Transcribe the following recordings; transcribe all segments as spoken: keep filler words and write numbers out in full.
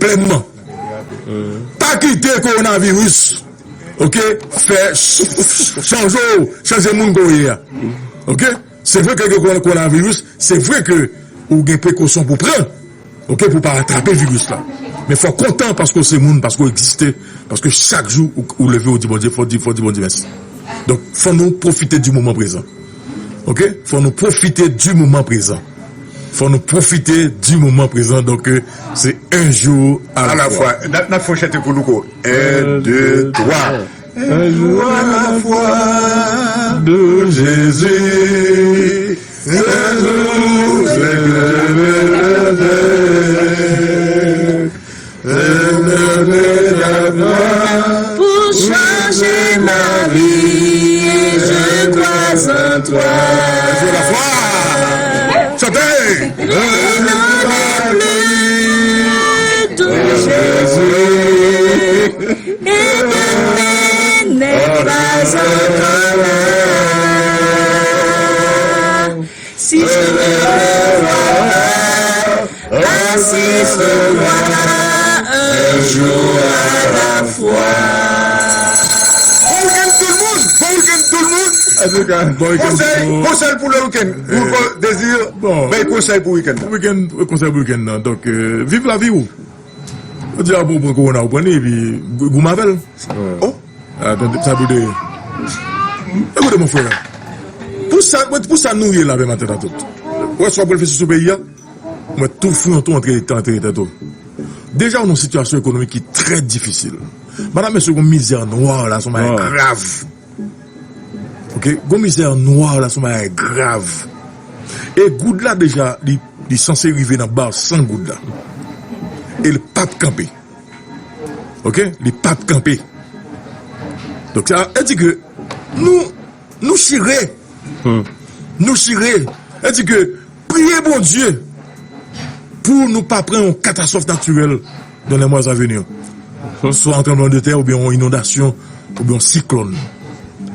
plènman. Pa kite kowonaviris, oke, fè ch- ch- chanje w, chanje moun ke w ye a. Oke? Se vre ke gen kowonaviris, se vre ke ou gen prekosyon pou pran, oke, pou pa atrape viris la. Men fò w kontan paske w se moun, paske w egziste, paske chak jou ou, ou leve, ou di Bondye, fò w di, fò w di Bondye mèsi. Donk, fò nou pwofite di moman prezan. Oke? Fò nou pwofite di moman prezan. Fò nou pwofite di moman prezan. Donk, euh, se un jour à la fois. N ap, n ap fè yon chante pou Louko. Un, deux, trois. Un jour à la fois de Jésus. Un jour, c'est le Pou chanje ma vi, je crois en toi. Chante! Le nom le plus doux, Jésus, éternel n'est pas encore là. Si je ne le vois pas, assiste-moi un jour à la fois. Bon week-end tout le monde! Bon week-end tout le monde! Antouka, bon week-end. Konsèy, konsèy pou le week-end. Pou, pou Désir, bon, bay konsèy pou week-end. Pou week-end, konsèy pou week-end nan. Donk, euh, viv lavi ou. Ou di a pou pran kowona, ou pran li, epi gou- goumen avè l. Oh! Tande, sa pou de. Ekoute, mon frè. Pou sa, pou sa nou ye la, maten an tout. Ou wè, sa w ap reflechi sou peyi a, mwen tou fwi an tou antre, antre tèt ou. Deja, ou nan sitiyasyon ekonomik ki trè difisil. Madanm, mesye, gon mizè nwa la, se yon bagay grav. Oke? Gon mizè nwa la, se yon bagay grav. E goud la, deja, li, li sanse rive nan ba san goud la. E li p ap kanpe. Oke? Li p ap kanpe. Donk, sa e di ke nou, nou chire. Nou chire. E di ke priye Bondye pou nou pa pran yon katastwòf natirèl dans les mois à venir. Swa yon tranblemanntè oubyen yon inondasyon oubyen yon siklòn.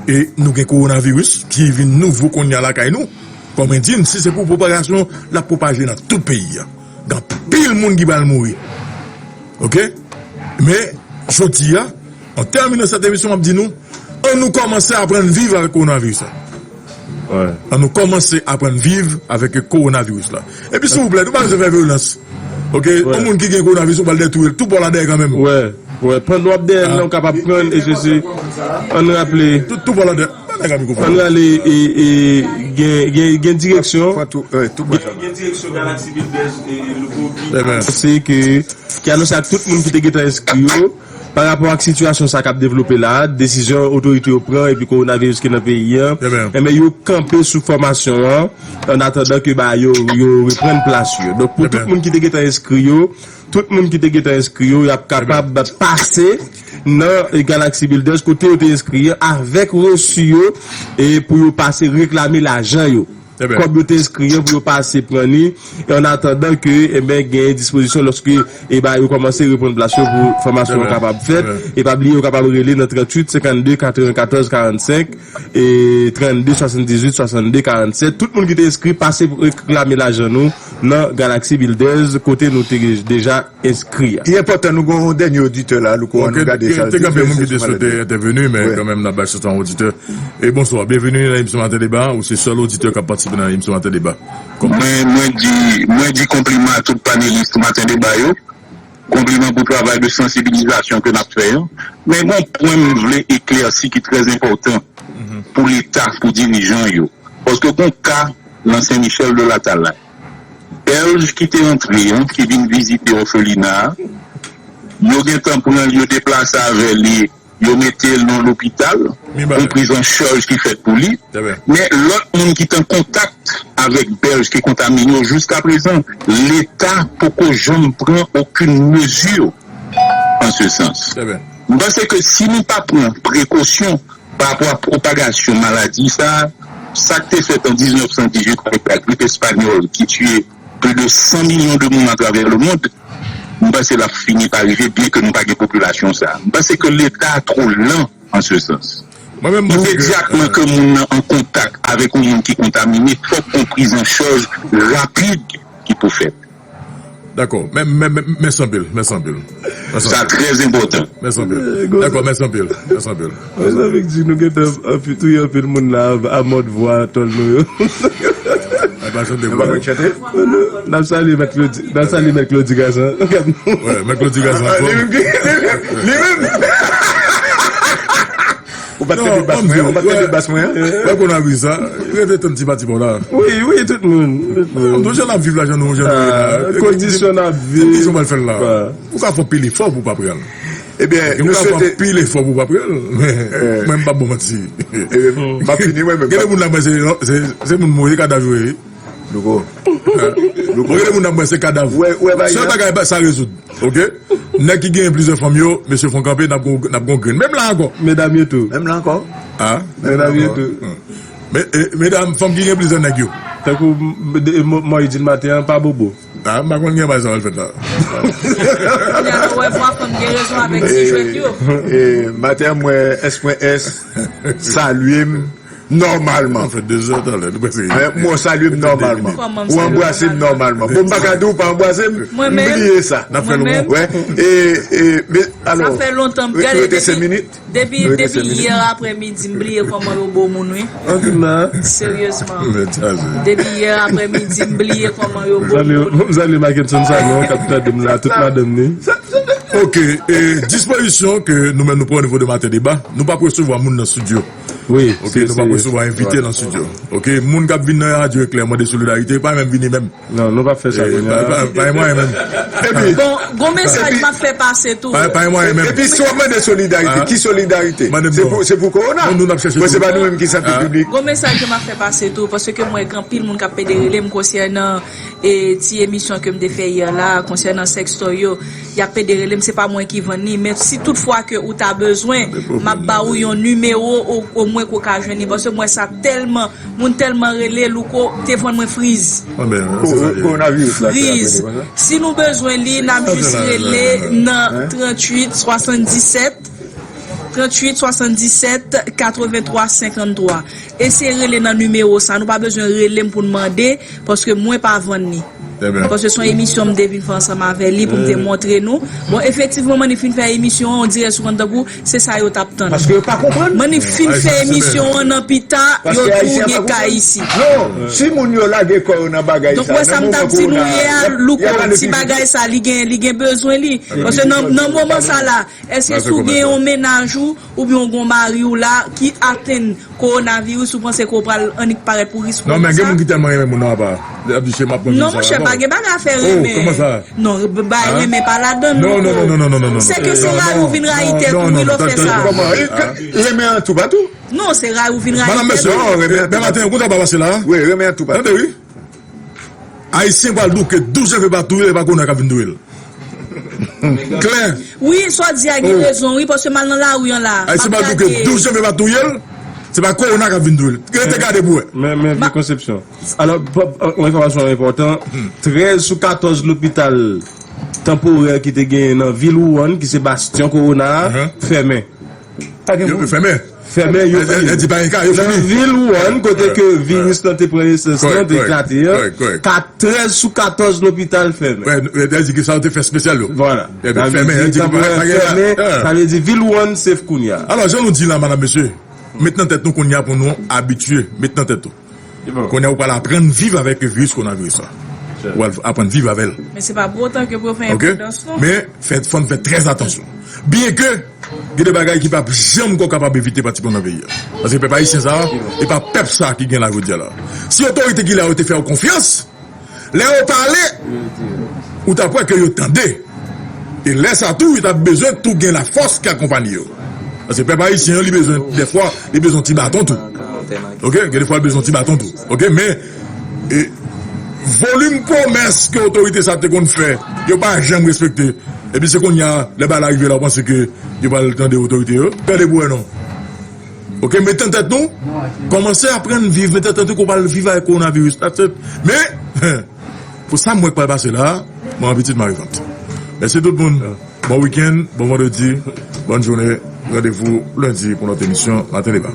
E nou gen kowonaviris ki vin nouvo kounye a lakay nou. Kòm mwen di n, si se pou pwopagasyon, l ap pwopaje nan tout peyi a. Gen anpil moun ki pral mouri. Oke? Men, jodi a, an tèmine sèt emisyon, m ap di nou, ann nou kòmanse aprann viv avèk kowonaviris la. Ann nou kòmanse aprann viv avèk kowonaviris la. Epi, silvouplè, nou pa bezwen fè vyolans. Oke? Yon moun ki gen kowonaviris, ou pral detwi l, tou bò la dèyè kanmenm. Wè, wè. Pandan w ap dèyè l, ou kapab pran l, e se, se, ann raple. Tou, tou bò la dèyè. Ann rale, e, e, gen, gen, gen direksyon. Gen, gen direksyon Galaxy Builders, e, e, Louko ki anonse ke, ki anonse ak tout moun ki te gentan enskri yo, pa rapò ak sitiyasyon sa k ap devlope la, desizyon otorite yo pran epi kowonaviris ki nan peyi a, enben, yo kanpe sou fòmasyon an, an atandan ke ba yo, yo reprann plas yo. Donk, pou tout moun ki te gentan enskri yo, tout moun ki te gentan enskri yo, y ap kapab pase nan Galaxy Builders kote yo te enskri an avèk resi yo, e pou yo pase reklame lajan yo. Kòb yo te enskri an pou yo pase pran li, e an atandan ke, enben, genyen dispozisyon lòske, e ba, yo kòmanse reprann plas yo pou fòmasyon an kapab fèt. E pa bliye, yo kapab rele nan tranntuit, senkannde, katrevenkatòz, karannsenk, e trannde, swasanndizuit, swasannde, karannsèt. Tout moun ki te enskri, pase reklame lajan nou nan Galaxy Builders, kote nou te deja enskri a. Li enpòtan, nou gen yon dènye oditè la, Louko, ann gade sa l di. Te gen anpil moun ki te swete entèveni, men kanmenm, n ap bay chans a yon oditè. E bonswa, byenveni nan emisyon Maten Deba, ou se sèl oditè k ap patisipe nan emisyon Maten Deba. Mwen, mwen di, mwen di konpliman a tout panelis Maten Deba yo. Konpliman pou travay de sansibilizasyon ke n ap fè an. Men gon pwen m vle eklèsi ki trè enpòtan pou Leta, pou dirijan yo. Paske gon ka nan Sen Michèl de Latalay. Bèlj ki te antre an, ki vin vizite òfelina a, yo gentan pran l, yo deplase avè li, yo mete l nan lopital, gon priz an chaj ki fèt pou li. Men lòt moun ki te an kontak avèk bèlj ki kontamine yo jiskaprezan, Leta poko janm pran okenn mezi an se sans. M panse ke si nou pa pran prekosyon pa rapò a pwopagasyon maladi sa a, sa k te fèt an diznèf san dizuit avèk la grip espanyòl ki tiye plis de san milyon de moun atravè lemonn, m panse l ap fini pa rive, byen ke nou pa gen popilasyon sa a. M panse ke Leta a twò lan an se sans. Imedyatman ke moun nan an kontak avèk yon moun ki kontamine, fòk gon priz an chaj rapid ki pou fèt. Dakò. Mè, mè, mè, mèsi anpil. Mèsi anpil. Mèsi anpil. Sa trè enpòtan. Mèsi anpil. Dakò, mèsi anpil. Mèsi anpil. Mwen anvi di nou gentan anpi touye anpil moun la a mòd vwa tòl nou yo. Ay, pa chante. Nou pa konn chante? N ap salye mèt Claudy, n ap salye mèt Claudy Gazan. Wè, mèt Claudy Gazan. Li menm ki, li menm. Ou pa t tande bas mwen, ou pa t tande bas mwen. Wè, konavi sa. Rete tann ti pati bon la. Wi, wi, tout moun. Tout moun. Jan n ap viv la, jan nou, jan nou ye la. Kondisyon n ap viv. Kondisyon pral fè l la. Ou ka fè pil efò pou w pa pran l. Ebyen, nou swete. Ou ka fè pil efò pou w pa pran l. Mwen, m p ap bon manti. M ap fini, mwen menm. Gen de moun la, mwen, se, se, se moun mouri, kadav yo ye. Louko. Louko. Gen de moun la, mwen, se kadav. Sèl bagay, sa rezoud. Ok? Nèg ki genyen plizyè fanm yo, mesye fon kanpe, n ap gon, n ap gon grenn. Menm la ankò. Medam yo tou. Menm la ankò. Ah? Medam yo tou. Men, e, medam, fanm ki gen plizyè nèg yo. Tankou m, de, m, mwen di l maten an, pa bobo. Ah, m pa konn gen bagay sa w al fèt la. Kounye a nou wè vwa fanm gen rezon avèk ti jwèt yo. E, maten an, mwen, S mwen S, salye m. Nòmalman. Sa fè de zè talè, nou prèske rive. Mwen salye m nòmalman. Ou anbrase m nòmalman. Bon, m pa ka di w pa anbrase m, m bliye sa. N ap fè lontan. Wè. E, e, men, alò, sa fè lontan m gade depi, depi, depi yè aprèmidi, m bliye kòman yo bo moun, wi. Seryezman. Depi yè aprèmidi, m bliye kòman yo bo moun. M salye Mackenson Salon, k ap tande m la, tout madanm ni. Ok, e, dispozisyon ke nou menm nou pran o nivo de Maten Deba, nou p ap resevwa moun nan estidyo. Wi, ok, nou p ap resevwa envite nan estidyo. Ok, moun k ap vin nan radyo Eklè mande solidarite, pa menm vini menm. Non, nou p ap fè sa kounye a. Pa, pa, pa gen mwayen menm. Epi, bon, gon mesaj m ap fè pase tou. Pa, pa gen mwayen menm. Epi si w ap mande solidarite, ki solidarite? Se pou, se pou kowona. Bon, se pa nou menm ki sante piblik. Gon mesaj ke m ap fè pase tou, paske m wè gen anpil moun k ap pede rele m konsènan e ti emisyon ke m te fè yè la, konsènan sèkstòy yo, y ap pede rele m, se pa mwen ki vann li, men si tout fwa ke ou ta bezwen, m ap ba ou yon nimewo, o, omwen ke w ka jwenn li, paske m wè sa tèlman, moun tèlman rele, Louko te vann mwen friz. Friz. Si nou bezwen li, n ap jis rele nan tranntuit swasanndisèt, tranntuit swasanndisèt katrevenntwa senkanntwa. Eseye rele nan nimewo sa. Nou pa bezwen rele m pou n mande, paske mwen pa vann li. Paske se yon emisyon m te vin fè ansanm avè li pou m te montre nou. Bon, efektivman, Manif fin fè emisyon an, on dirè sou konn tankou se sa yo t ap tann. Paske yo pa konprann. Manif fin fè emisyon an nan pita, yo tou gen kay isi. Non, si moun yo lage kò yo nan bagay sa, donk, wè sa m t ap di nou yè a, Louko, ti bagay sa, li gen, li gen bezwen li. Paske nan, nan moman sa la, èske si w gen yon mennaj ou, oubyen w gen yon mari w la ki atenn kowonaviris, ou panse ke w pral annik parèt pou risk konsa? Non, men gen moun ki tèlman renmen moun nan apa. Y ap di se m ap pran vin sa. Non, monchè, pa gen bagay afè renmen. Oh, kòman sa? Non, bay renmen pa ladann, non, non, non. Se ke se rayi ou vin rayi tèt ou, wi, lè w fè sa. Renmen an toupatou? Non, se rayi ou vin rayi tèt ou. Madanm, mesye, dematen, ou konn sa pa pase la? Wi, renmen an toupatou. Tande, wi. Ayisyen pral di w ke douz janvye pa touye l, e pa kowona k ap vin touye l. Klè. Wi, sa w di a gen rezon, wi, paske m al nan lari an la. Ayisyen pral di w ke douz janvye pa touye l, se pa kowona k ap vin touye l. Rete gade pou wè. Men, men, vye konsepsyon. Alò, yon enfòmasyon enpòtan, trèz sou katòz lopital tanporè ki te genyen nan vil Wuhan, ki se bastyon kowona a, fèmen. Pa gen moun. Yo fèmen. Fèmen, yo fini. Nan vil Wuhan, kote ke viris lan te pran nesans lan, te eklate an, ka trèz sou katòz lopital fèmen. Wè, yo di ke sa yo te fè espesyal yo. Vwala. Sa vle di tanporè fèmen, sa vle di vil Wuhan safe kounye a. Alò, jan nou di la, madanm, mesye, met nan tèt nou kounye a pou nou abitye, met nan tèt nou. Kounye a ou pral aprann viv avèk viris kowonaviris la. Ou pral aprann viv avè l. Men se pa pou otan ke pou yo fè enpridans, non. Men, fè, fò n fè trè atansyon. Byenke gen de bagay ki p ap janm ko kapab evite pratikman nan peyi a. Paske pèp ayisyen sa a, e pa pèp sa a ki gen la jodi a la. Si otorite ki la yo te fè yo konfyans, lè yo pale, ou t ap wè ke yo tande. E lè sa tou, yo t ap bezwen tou gen lafòs ki akonpanye yo. Paske pèp ayisyen an, li bezwen, dèfwa, li bezwen ti baton tou. Ok? Gen de fwa, li bezwen ti baton tou. Ok? Men, e, volim pwomès ke otorite sa te konn fè, yo pa janm respekte. Epi se kounye a, lè bagay la rive la, ou panse ke yo pral tande otorite yo? Tande pou wè non. Ok, met nan tèt nou, kòmanse aprann viv, met nan tèt nou ke w pral viv avèk kowonaviris. That's it. Men, pou sa m wè k pral pase la, mwen pitit Marivant. Mèsi tout moun. Bon wikenn, bon vandredi, bòn jounen. Randevou lendi pou lòt emisyon Maten Deba.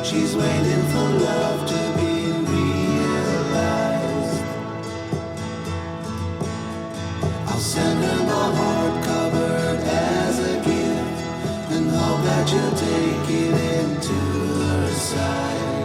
She's waiting for love to be realized. I'll send her my heart covered as a gift and hope that you'll take it into her side.